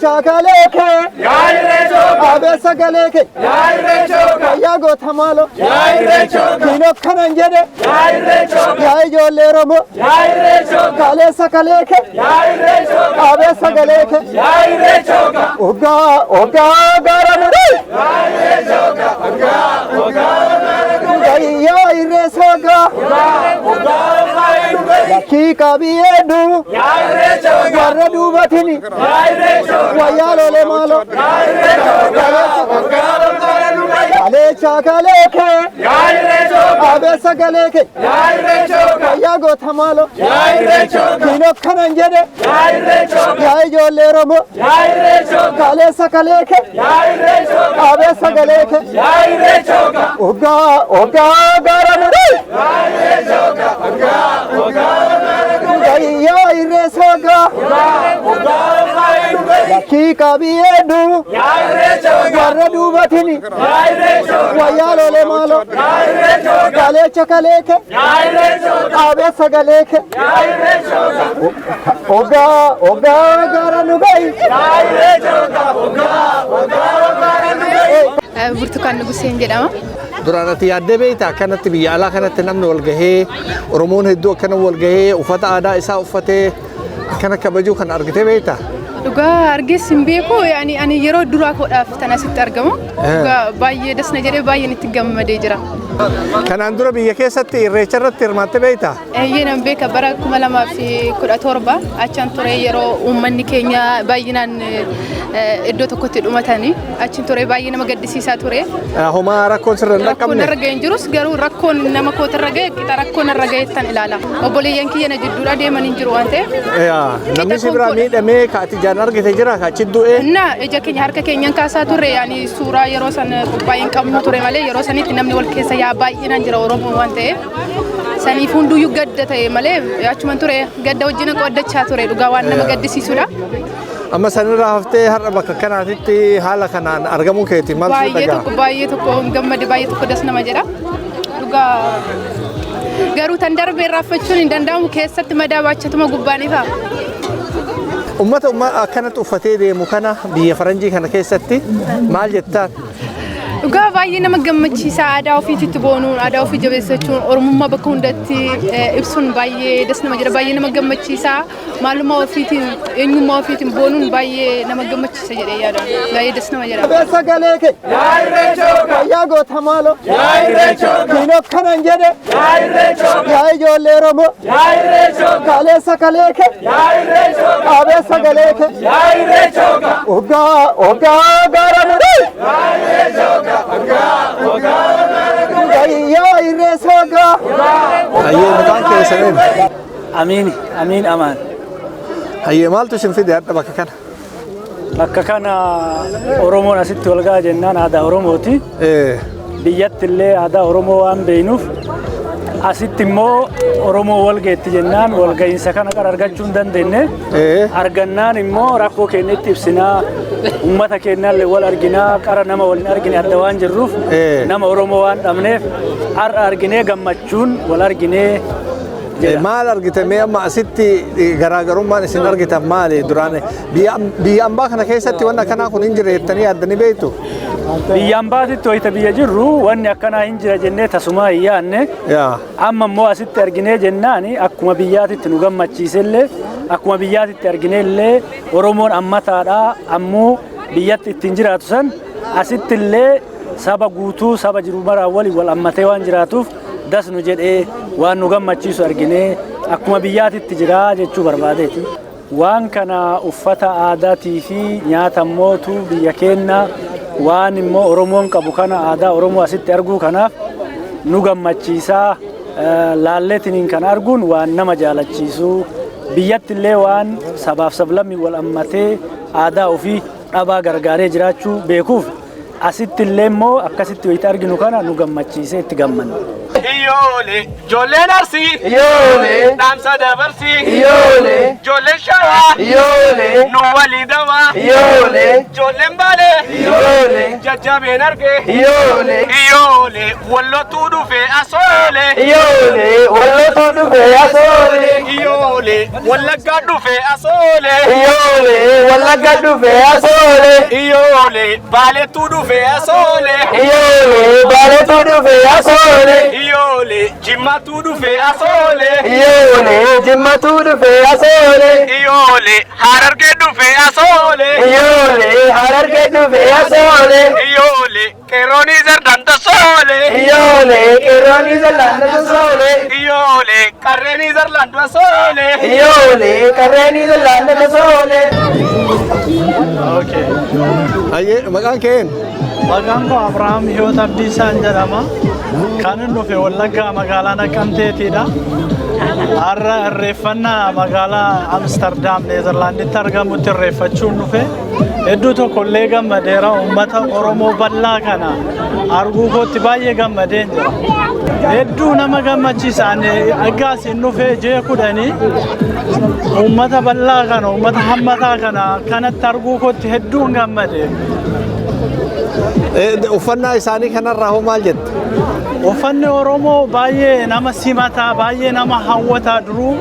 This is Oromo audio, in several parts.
Kaleechaa kalee kee. Abee sagalee kee. Wayyaa goota maaloo. Diinoo kanan jedhe. Yaa ijoollee Oromoo. Kaleessa kalee kee. Abee sagalee kee. Ogaa ogaa gaara nuree. Yaa irreessa ogaa. Lakkii qabiyyee warra duubatini. Wayyaa lolee maaloo. Kaleechaa kalee kee. Abee sagalee kee. Wayyaa goota maaloo. Diinoo kanan jedhe. Yaa ijoollee Oromoo. Kaleessa kalee kee. Abee sagalee kee. Ogaa ogaa gaara nuree. Yaa irreessa ogaa. Lakkii qabiyyee warra duubatini. Wayyaa lolee maaloo. Kaleecha kalee kee. Abee sagalee kee. Ogaa ogaa gaara nu gahi. Burtukaan Nuguseen jedhama. Duraan ati yaaddee beektaa akkanatti biyya alaa kanatti namni wal gahee, Oromoon hedduu akkana wal gahee, uffata aadaa isaa uffatee akkana kabajuu kan argitee beektaa? Dhugaa argees hin beeku, yaani ani yeroo duraa koodhaaf tan asitti argamu. Dhugaa baay'ee dasna jedhee baay'een itti gammadee jira. Kanaan dura biyya keessatti irreecha irratti hirmaattee beektaa? Eeyyee, nan beeka. Bara 2017 achan ture, yeroo uummanni keenya baay'inaan iddoo tokkotti dhumatanii achin ture, baay'ee nama gaddisiisaa ture. Homaa rakkoon sirra hin Rakkoon dhaqqabne? irra ga'e hin jirus, garuu rakkoon nama kootirra ga'e qixa rakkoon irra ga'ettan ilaala. Obboleeyyan kiyya na jidduudha deeman hin jiru waan ta'eef. Yaa, namni si biraa miidhamee ka ati ijaan argite jira ka achi du'ee? Na ija keenya harka keenyan kaasaa turre, yaani suuraa yeroo san qophaa'ee hin qabnu ture malee, yeroo sanitti namni wal keessa yaa baay'inaan jira Oromoo waan ta'eef. Saniif hunduyyuu gadda ta'e malee achuman ture, gadda wajjin qooddachaa ture, dhugaa waan nama gaddisiisudha. Amma sanirraa haftee har'a bakka kanaatitti haala kanaan argamuu keeti maal si Baay'ee dhaga'a? tokko, baay'ee tokko gammade, baay'ee tokko das nama jedha. Dhugaa garuu tan darbe irraanfachuun hin danda'amu, keessatti madaa baachatuma gubbaan ifa. Uummata akkanatti uffatee deemu kana biyya faranjii kana keessatti maal jettaan? Dhugaa baay'ee nama gammachiisa. Aadaa ofiitti boonuun, aadaa ofii jabeeffachuun, oromummaa bakka hundatti ibsuun baay'ee das nama jedha, baay'ee nama gammachiisa. Maalummaa ofiitiin, eenyummaa ofiitiin boonuun baay'ee nama gammachiisa jedhee yaada. Baay'ee das nama jedha. Abee sagalee kee. Wayyaa goota maaloo. Diinoo kanan jedhe. Yaa ijoollee Oromoo. Kaleessa kalee kee. Abee sagalee kee. Ogaa ogaa gaara nuree. Yaa irreessa ogaa. Hayyee, maqaan keessan eenyu? Amiin, Amiin Amaan. Hayyee, maaltu isin fide har'a bakka kana? Bakka kana Oromoon asitti wal ga'a jennaan aadaa Oromooti. Biyyatti illee aadaa Oromoo waan beeknuuf, asitti immoo Oromoo wal geetti jennaan wal ga'iinsa kana qara argachuu hin dandeenye. Argannaan immoo rakkoo keenya itti ibsinaa, uummata keenyallee wal arginaa, qara nama wal hin argine adda waan jirruuf, nama Oromoo waan dhabneef har'a arginee gammachuun wal arginee jedha. Maal argite mee amma asitti? Garaagarummaan isin argitan maali? Duraan biyya ambaa kana keessatti wanni akkanaa kun hin jire jettanii yaaddanii beektu? Biyya ambaatitti wayita biyya jirru wanni akkanaa hin jira jennee tasumaa hin yaadne. Amma immoo asitti arginee jennaan akkuma biyyaatitti nu gammachiisellee, akkuma biyyaatitti arginee illee Oromoon ammataadha, ammoo biyyatti ittiin jiraatu san asitti illee saba guutuu, saba jiru maraan waliin wal ammatee waan jiraatuuf das nu jedhee, waan nu gammachiisu arginee, akkuma biyyaatitti jira jechuu barbaadeeti. Waan kana uffata aadaatii fi nyaata mootu biyya keenya waan immoo Oromoon qabu kana, aadaa Oromoo asitti arguu kanaaf nu gammachiisaa. Laalleetiniin kan arguun waan nama jaalachiisu, biyyatti illee waan sabaaf sablammii wal ammatee aadaa ofii dhabaa gargaaree jiraachuu beekuuf, asitti illee immoo akkasitti wayita arginu kana nu gammachiisee itti gammanna. Iyyoolee, ijoolleen Arsii. Iyyoolee. Dhaamsa dabarsii. Iyyoolee. Ijoolleen Shawaa. Iyyoolee. Nu walii dawaa. Iyyoolee. Ijoolleen Baalee. Iyyoolee. Jajjabeen arge. Iyyoolee. Iyyoolee. Wallootuu dhufee asoolee. Iyyoolee. Wallootu dhufee asoolee. Iyyoolee. Wallaggaa dhufee asoolee. Iyyoolee. Wallagga dhufee asoolee. Iyyoolee. Baaleetuu dhufee asoolee. Iyyoolee. Baaleetu dhufee asoolee. Iyyoolee. Jimmatuu dhufee asoolee. Iyyoolee. Jimmatu dhufee asoolee. Iyyoolee. Harargee dhufee asoolee. Iyyoolee. Harargee dhufee asoolee. Iyyoolee. Qeerroon Zardaan tasoolee. Iyyoolee. Qeerroon Izerlaand tasoolee. Iyyoolee. Qarreen Zarlaand tasoolee. Iyyoolee. Qarreen Izerlaand tasoolee. Okay. Ayyee, maqaan kee eenyu? Maqaan koo Abrahaam Hiyoot Abdiisaan jedhama. Kan inni dhufe Wallaggaa magaalaa Naqqamteetiidha. Har'a irreeffannaa magaalaa Amsterdam Neezerlaanditti argamutti irreeffachuun dhufe. Hedduu tokkollee gammadeera. Uummata Oromoo bal'aa kana arguu kootti baay'ee gammadeen jira. Hedduu nama gammachiisa. Ani egaa isin dhufe ji'a 10 uummata bal'aa kana, uummata hammataa kana kanatti arguu kootti hedduun gammade. Uffannaa isaanii kanarraa hoo maal jette? Uffanni Oromoo baay'ee nama simataa, baay'ee nama hawwataa. Duruu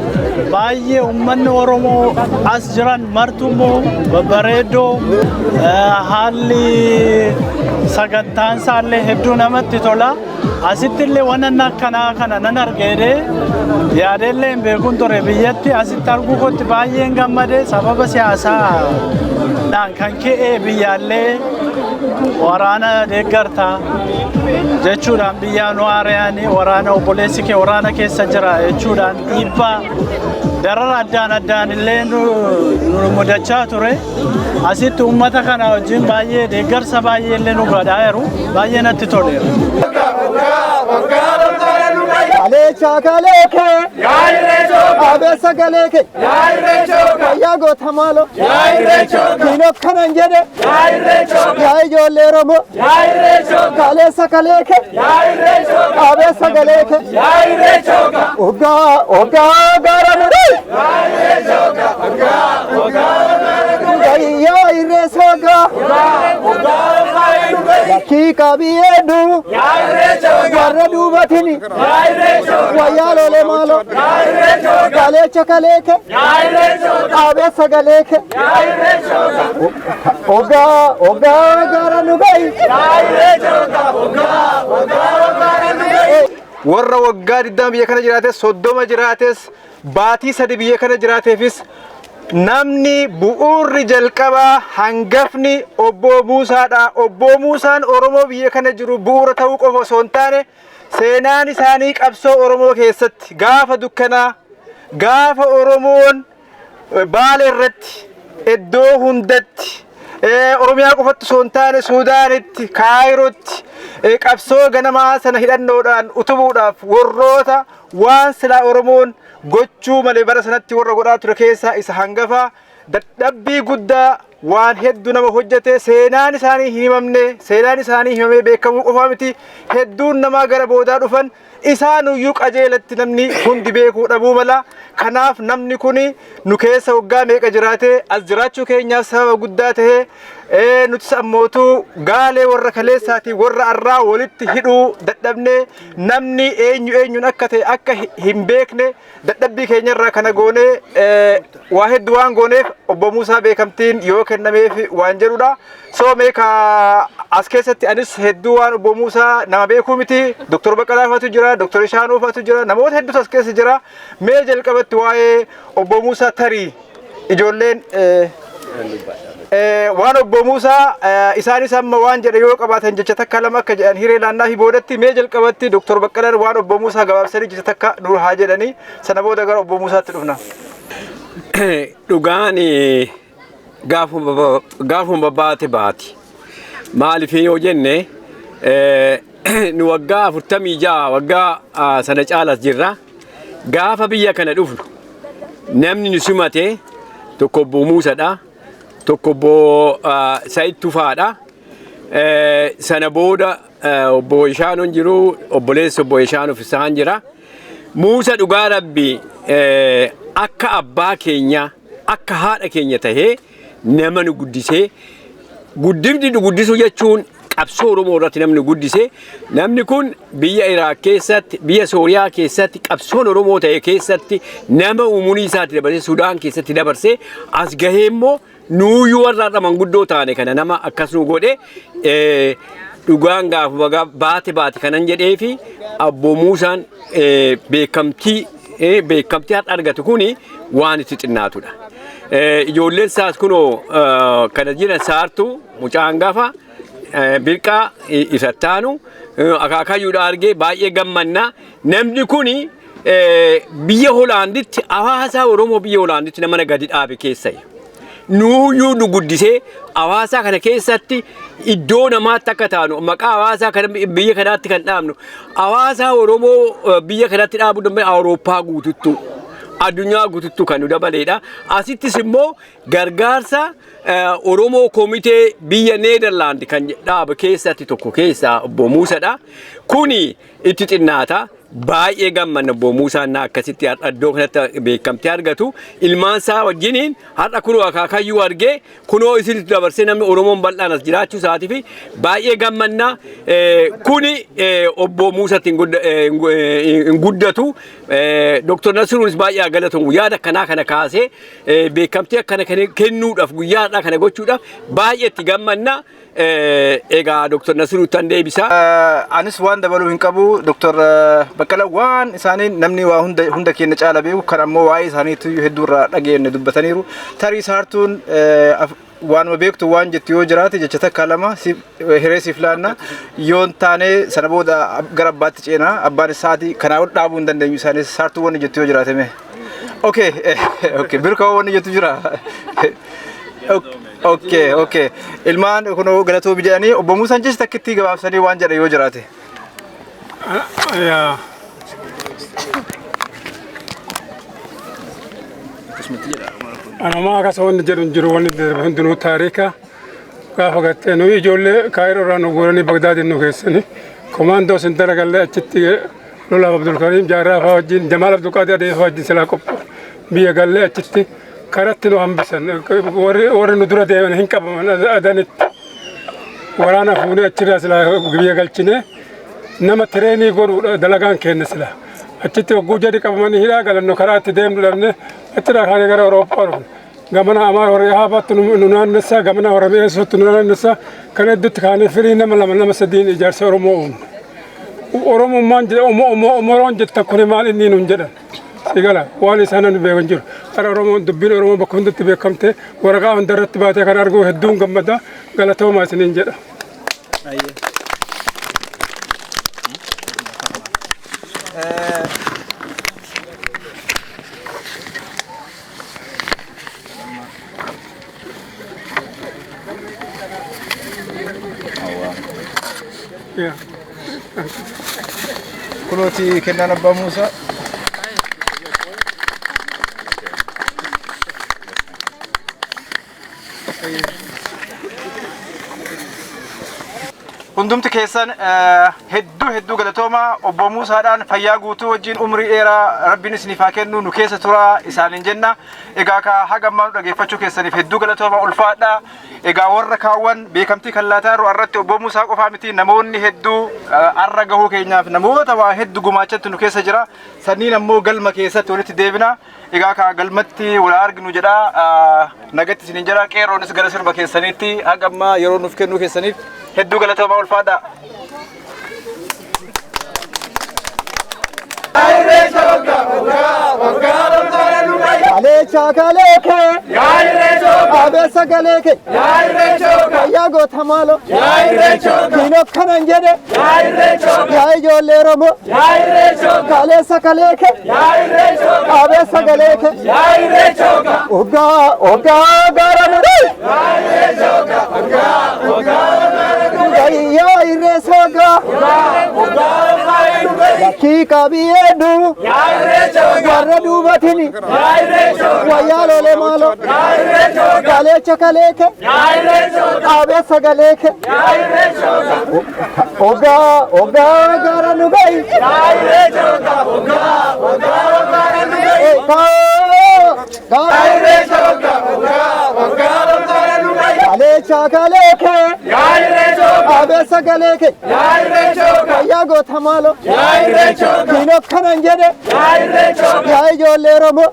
baay'ee uummanni Oromoo as jiran martummoo babbareeddoo, haalli sagantaan isaallee hedduu namatti tola. Asitti illee waan akkanaa kana nan argeedee yaadeellee hin beekun ture. Biyyatti asitti arguu kootti baay'een gammade. Sababa siyaasaadhaan kan ka'e biyyaallee waraana deeggartaa jechuudhaan biyyaa nu haarayanii, waraana obboleessi kee waraana keessa jira jechuudhaan dhiibbaa darara addaan addaan illee nu mudachaa ture. Asitti uummata kana wajjin baay'ee deeggarsa baay'ee illee nu godhaa jiru, baay'ee natti toleera. Kaleecha kaleeke. Abeessa galeeke. Wayyaa goota maalo. Diinoo kanan jedhe. Yaa ijoollee Oromoo. Kaleessa kaleeke. Abeessa galeeke. Ogaa ogaa gaara nuree. Yaa irreessa ogaa. Lakkii qabiyyeedhu. Warra duubatini. Wayyaa lolee maalo. Kaleecha kaleeke. Abeessa galeeke. Ogaa ogaa gaara nu gahi. Warra waggaa 20 biyya kana jiraates, 30 jiraates, baatii 3 biyya kana jiraateefis, namni bu'uurri jalqabaa hangafni obbo Muusaadha. Obbo Muusaan Oromoo biyya kana jiru bu'uura ta'uu qofa osoo hin taane, seenaan isaanii qabsoo Oromoo keessatti gaafa dukkanaa, gaafa Oromoon Baale irratti, iddoo hundatti, Oromiyaa qofatti osoo hin taane Suudaanitti, Kaayirootti qabsoo ganamaa sana hidhannoodhaan utubuudhaaf warroota waan silaa Oromoon gochuu malee bara sanatti warra godhaa ture keessaa isa hangafaa. Dadhabbii guddaa waan hedduu nama hojjete. Seenaan isaanii hin himamne. Seenaan isaanii himamee beekamuu qofaa miti, hedduun namaa gara boodaa dhufan isaanuyyuu qajeelatti namni hundi beekuu dhabuu mala. Kanaaf namni kun nu keessa waggaa meeqa jiraate, as jiraachuu keenyaaf sababa guddaa ta'e. Nutis ammootuu gaalee warra kaleessaatii warra arraa walitti hidhuu dadhabne, namni eenyu eenyuun akka ta'e akka hin beekne dadhabbii keenyarraa kana goonee waa hedduu waan gooneef obbo Muusaa beekamtiin yoo kennameef waan jedhudha. So meeka as keessatti anis hedduu waan obbo Muusaa nama beekuu miti. Dr. Baqqalaa fa'atu jira, Dr. Ishaanuu fa'atu jira, namoota hedduutu as keessa jira. Mee jalqabatti waa'ee obbo Muusaa tarii ijoolleen waan obbo Muusaa isaanis amma waan jedhe yoo qabaatan jecha takka lama akka jedhan hiree laannaa fi boodatti mee jalqabatti Dr. Baqqalaan waan obbo Muusaa gabaabsanii jecha takka nu haa jedhanii, sana booda gara obbo Muusaatti dhufna. Dhugaan gaafuma baate baati. Maaliif yoo jenne, nu waggaa 46, waggaa sana caalas jirra. Gaafa biyya kana dhufnu namni nu simate tokko obbo Muusadha. Tokko obbo Sa'id Tufaadha. Sana booda obbo Ishaanoon jiru, obboleessi obbo Ishaanoof isaan jira. Muusa dhugaa Rabbi akka abbaa keenya akka haadha keenya tahee nama nu guddisee, guddifni nu guddisuu jechuun qabsoo Oromoo irratti namni nu guddise. Namni kun biyya Iraaq keessatti, biyya Sooriyaa keessatti, qabsoon Oromoo ta'e keessatti nama umurii isaatti dabarsee, Sudaan keessatti dabarsee as gahee immoo nuuyyuu warra har'a manguddoo taane kana nama akkas nu godhe. Dhugaan gaafuma baate baate kanan jedhee fi Obbo Muusaan beekamtii har'a argatu kuni waan itti xinnaatudha. Ijoolleen isaas kunoo kana jiran, Saartuu mucaa hangafa, Birqaa isattaanu akaakayyuudha argee baay'ee gammanna. Namni kuni biyya Holaanditti hawaasa Oromoo biyya Holaanditti nama gadi dhaabe keessa. Nuuyyuu nu guddisee hawaasa kana keessatti iddoo namaatti akka taanu, maqaa hawaasaa kana biyya kanaatti kan dhaabnu, hawaasa Oromoo biyya kanatti dhaabuu danda'u, Awurooppaa guututtu addunyaa guututtu kan nu dabaleedha. Asittis immoo gargaarsa Oromoo komitee biyya Neederlaand kan dhaabe keessatti tokko keessaa Obbo Muusadha. Kuni itti xinnaata. Baay'ee gammanna Obbo Muusaan na akkasitti har'a iddoo kanatti beekamtii argatu. Ilmaan isaa wajjiniin har'a kunoo akaakayyuu argee kunoo isinitti dabarsee namni Oromoon bal'aan as jiraachuu isaatii fi baay'ee gammanna. Kuni Obbo Muusatti hin guddatu. Dr. Nasiruunis baay'ee galatomu, yaada akkanaa kana kaasee beekamtii akkana kennuudhaaf, guyyaa har'aa kana gochuudhaaf baay'ee itti gammanna. Egaa Dr. Nasiruu tan deebisa. Anis waan dabaluu hin qabu. Dr. Baqqala waan isaanii namni waa hunda hunda keenya caala beeku kan ammoo waa'ee isaaniitu hedduu irraa dhageenye dubbataniiru. Tarii Saartuun waanuma beektu waan jettu yoo jiraate jecha takka lama hiree siif laanna. Yoo hin taane sana booda gara abbaatti ceenaa, abbaan isaatii kanaa ol dhaabuu hin dandeenyu isaanis. Saartuu, wanni jettu yoo jiraate mee. Okay, Birkaa, wanni jettu jira. Okay. Ilmaan kunoo galatoomi jedhanii, Obbo Muusaan jecha takkitti gabaabsanii waan jedhan yoo jiraate. Yaa. Anamaa akkasa wanni jedhu hin jiru, wanni darbe hundinuu taarika. Gaafa gartee nuyi ijoollee Kaayiroo irraa nu guuranii Bagdaadiin nu geessani, komaandoo sin dalagallee achitti lolaaf Abdulkariim Jaarraa fa'aa wajjin, Jamaal Abdulqaadir Adee fa'aa wajjin silaa qophoo biyya gallee achitti karatti nu hambisan. Warri nu dura deeman hin qabaman. Adanitti waraana fuunee achirraa silaa biyya galchine nama tireenii godhuudha dalagaan keenya. Silaa achitti hogguu jadi qabamanii hidhaa galannu, karaa itti deemnu dhabne. Achirraa kaanee gara Awurooppaa dhufne. Gamana Amaa warra Yahaabaatti nu naannessaa, gamana warra Mi'eessuutti nu naannessaa. Kana hedduutti kaanee firii nama lama, nama sadiin ijaarsa Oromoo uumne. Oromummaan Omoroon jettan kuni maal inni nuun jedhan. Sigala waan isaan nu beekan jiru. Kara Oromoon, dubbiin Oromoo bakka hundatti beekamte, waraqaa hundarratti baatee kan arguu hedduun gammada, galatoomaa isiniin jedha. Yeah. Kunooti kennaan Abbaa Muusaa. Hundumti keessan hedduu hedduu galatooma. Obbo Muusaadhaan fayyaa guutuu wajjin umrii dheeraa Rabbiin isiniif haa kennu, nu keessa turaa isaaniin jenna. Egaa ka haga ammaa nu dhageeffachuu keessaniif hedduu galatooma, ulfaadha. Egaa warra kaawwan beekamtii kan laataa jiru irratti Obbo Muusaa qofaa miti, namoonni hedduu arra gahuu keenyaaf namoota waa hedduu gumaachatti nu keessa jira. Sanniin ammoo galma keessatti walitti deebina. Egaa ka galmatti wal arginu jedha, nagatti isiniin jedha. Qeerroonis gara sirba keessaniitti. Haga ammaa yeroo nuuf kennuu keessaniif hedduu galatoomaa, ulfaadha. Kaleecha kaleeke. Abeessa galeeke. Wayyaa goota maalo. Diinoo kanan jedhe. Yaa ijoollee Oromoo. Kaleessa kaleeke. Abeessa galeeke. Ogaa ogaa gaara nuree. Yaa irreessa ogaa. Lakkii qabiyyeeddu warra duubatini wayyaa loolee maaloo kaleecha kaleeke dhaabee sagaleeke ogaa ogaa gara nu ga'i. Kaleecha kaleeke dhaabee sagaleeke wayyaa goota maaloo kiinoo kanan jedhe yaa ijoollee Oromoo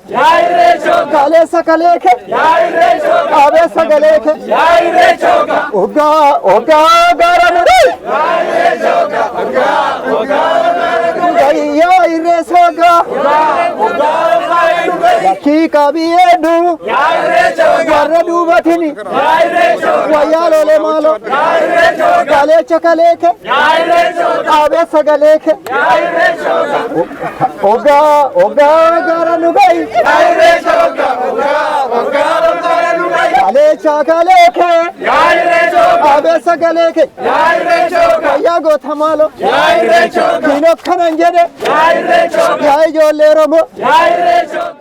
kaleessa kaleeke dhaabee sagaleeke ogaa ogaa gara nu ga'i. Yaa irreessa lakkii qabiyyeeddu warra duubatini wayyaa loolee maaloo kaleecha kaleeke dhaabee sagaleeke ogaa ogaa gara nu ga'i. Kaleecha kaleeke dhaabee sagaleeke wayyaa goota maaloo kiinoo kanan jedhe yaa ijoollee Oromoo.